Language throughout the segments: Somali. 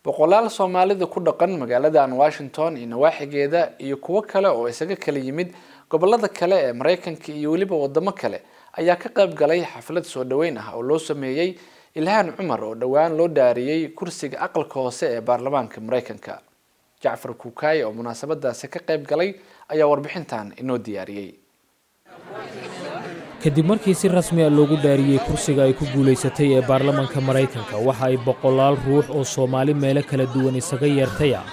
Boqolaal Soomaalida ku dhaqan magaaladan Washington iyo nawaaxigeeda iyo kuwo kale oo isaga kala yimid gobolada kale ee Mareykanka iyo weliba wadamo kale ayaa ka qayb galay xaflad soo dhaweyn ah oo loo sameeyey Ilhaan Cumar oo dhowaan loo dhaariyey kursiga Aqalka Hoose ee baarlamaanka Mareykanka. Jacfar Kukaay oo munaasabadaasi ka qayb galay ayaa warbixintan inoo diyaariyey. Kadib markii si rasmi ah loogu dhaariyey kursiga ay ku guulaysatay ee baarlamanka Maraykanka, waxa ay boqolaal ruux oo Soomaali meelo kala duwan isaga yeertaya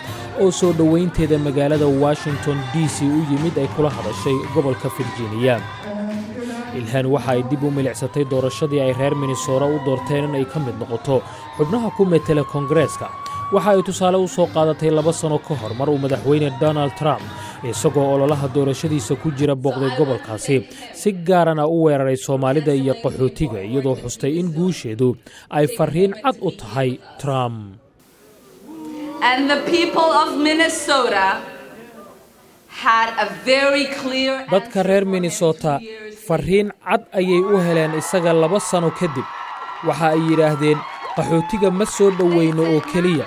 oo soo dhowaynteeda magaalada Washington DC u yimid ay kula hadashay gobolka Virginiya. Ilhaan waxa ay dib u milicsatay doorashadii ay reer Minnesota u doorteen in ay ka mid noqoto xubnaha ku metela Koongareeska. Waxa ay tusaale u soo qaadatay 2 sano ka hor mar uu Madaxweyne Donald Trump isagoo ololaha doorashadiisa ku jira booqday gobolkaasi, si gaarana u weeraray Soomaalida iyo qaxootiga, iyadoo xustay in guusheedu ay farriin cad u tahay Trump. And the people of Minnesota had a very clear Dadka reer Minnesota farriin cad ayay u heleen isaga 2 sano kadib. Waxa ay yidhaahdeen, qaxootiga ma soo dhoweyno oo keliya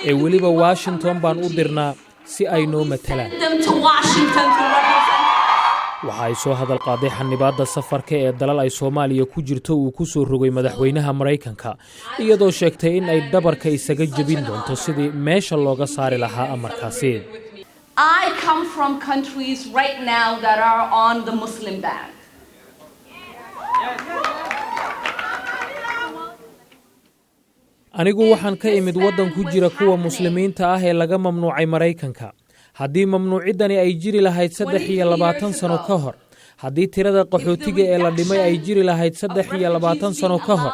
ee weliba Washington baan u dirnaa si ay noo matalaan. them to Washington to represent. Waxa ay soo hadal qaaday xanibaadda safarka ee dalal ay Soomaaliya ku jirto uu ku soo rogay madaxweynaha Maraykanka, iyadoo sheegtay in ay dhabarka isaga jebin doonto sidii meesha looga saari lahaa amarkaasi. I come from countries right now that are on the Muslim ban. Anigu waxaan ka imid waddan ku jira kuwa Muslimiinta ah ee laga mamnuucay Maraykanka. Haddii mamnuuciddani ay jiri lahayd 23 sano ka hor, haddii tirada qaxootiga ee la dhimay ay jiri lahayd 23 sano ka hor,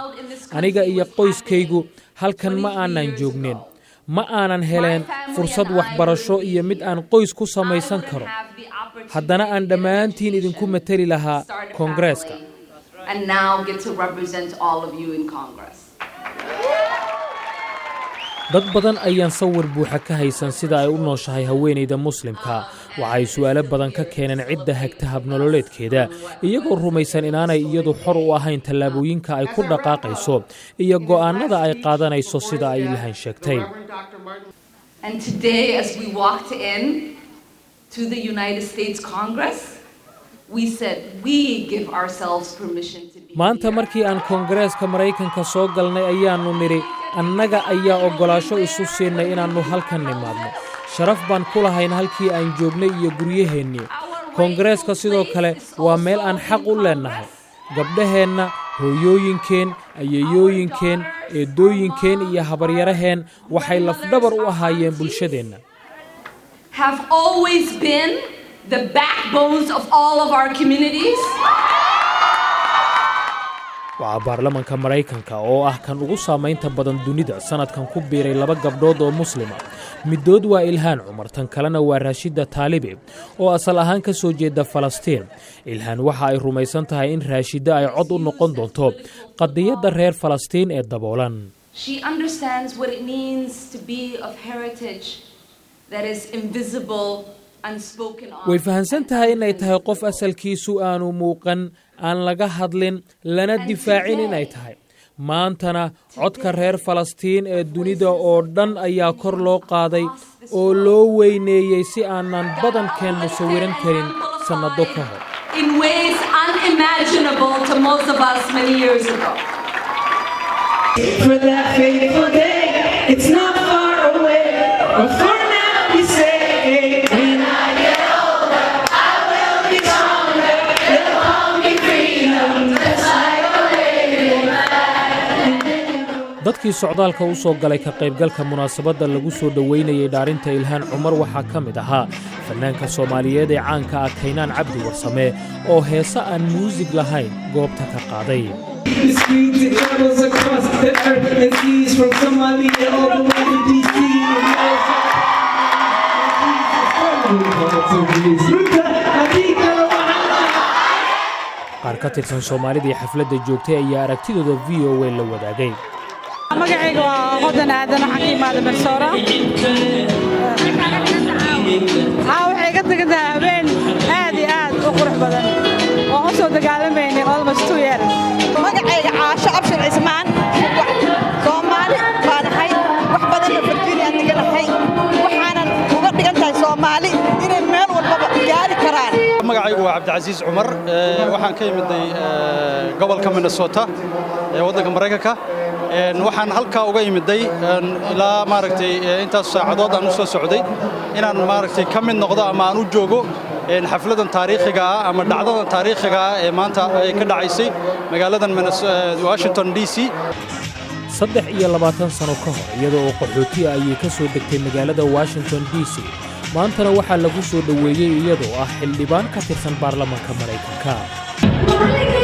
aniga iyo qoyskaygu halkan ma aanan joogneen, ma aanan heleen fursad waxbarasho iyo mid aan qoys ku samaysan karo, haddana aan dhammaantiin idinku mateli lahaa Koongareeska. And now get to represent all of you in Congress. Dad badan ayaan sawir buuxa ka haysan sida ay u nooshahay haweenayda Muslimka. Waxa ay su'aalo badan ka keeneen cidda hagta habnololeedkeeda, iyagoo rumaysan inaanay iyadu xor u ahayn tallaabooyinka ay ku dhaqaaqayso iyo go'aannada ay qaadanayso, sida ay Ilhaan sheegtay. And today, as we walked in to the United States Congress, we said we give ourselves permission to be Maanta here. markii aan Koongareeska Maraykanka soo galnay ayaannu nidhi, annaga ayaa oggolaasho isu siinay inaannu halkan nimaadno. Sharaf baan ku lahayn halkii aan joognay iyo guryaheennii. Koongareeska sidoo kale waa meel aan xaq u leennahay. Gabdhaheenna, hooyooyinkeen, ayeeyooyinkeen, eeddooyinkeen iyo habaryaraheen waxay lafdhabar u ahaayeen bulshadeenna. Have always been the backbones of all of our communities. Waxaa baarlamanka Maraykanka oo ah kan ugu saamaynta badan dunida sannadkan ku biiray laba gabdhood oo Muslima. Middood waa Ilhaan Cumar, tan kalena waa Raashida Taalibe oo asal ahaan ka soo jeeda Falastiin. Ilhaan waxa ay rumaysan tahay in Raashida ay cod u noqon doonto qadiyadda reer Falastiin ee daboolan. She understands what it means to be of heritage that is invisible, unspoken of. Way fahansan tahay inay tahay qof asalkiisu aanu muuqan, aan laga hadlin, lana difaacin inay tahay. Maantana codka reer Falastiin ee dunida oo dhan ayaa kor loo qaaday oo loo weyneeyey si aanan badankeen musawiran karin sannado ka hor. In ways unimaginable to most of us many years ago. For that fateful day, it's not far away. But for now, we say, when I get older, I will be stronger. They'll call me freedom, just like a waving flag. Dadkii socdaalka u soo galay ka qaybgalka munaasabadda lagu soo dhoweynayay dhaarinta Ilhaan Cumar waxaa ka mid ahaa fannaanka Soomaaliyeed ee caanka ah Kaynaan Cabdi Warsame oo heese aan muusig lahayn goobta ka qaaday. The streets, it travels across the earth and seas from Somalia all the way to DC. And yes, Qaar ka tirsan Soomaalidii xafladda joogtay ayaa aragtidooda VOA la wadaagay. Magacayga waa Hodan Aadan, waxaan ka imaada Minnesota. Haa, waxay ka tagan tahay habeen aad iyo aad u qurux badan oo u soo dagaalamaynay almost 2 years. Magacayga Caasho Abshir Cismaan. Soomaali baan ahay, wax badanna Virginia. Waa Cabdicasiis Cumar. Waxaan ka imidnay gobolka Minnesota ee waddanka Maraykanka. Waxaan halkaa uga imidday ilaa maaragtay intaas saacadood aan u soo socday inaan maaragtay ka mid noqdo ama aan u joogo xafladan taariikhiga ah ama dhacdadan taariikhiga ah ee maanta ay ka dhacaysay magaaladan Washington DC. 23 sano ka hor, iyada oo qaxootiya ayay ka soo degtay magaalada Washington DC. Maantana waxaa lagu soo dhoweeyey iyadoo ah xildhibaan ka tirsan baarlamanka Maraykanka.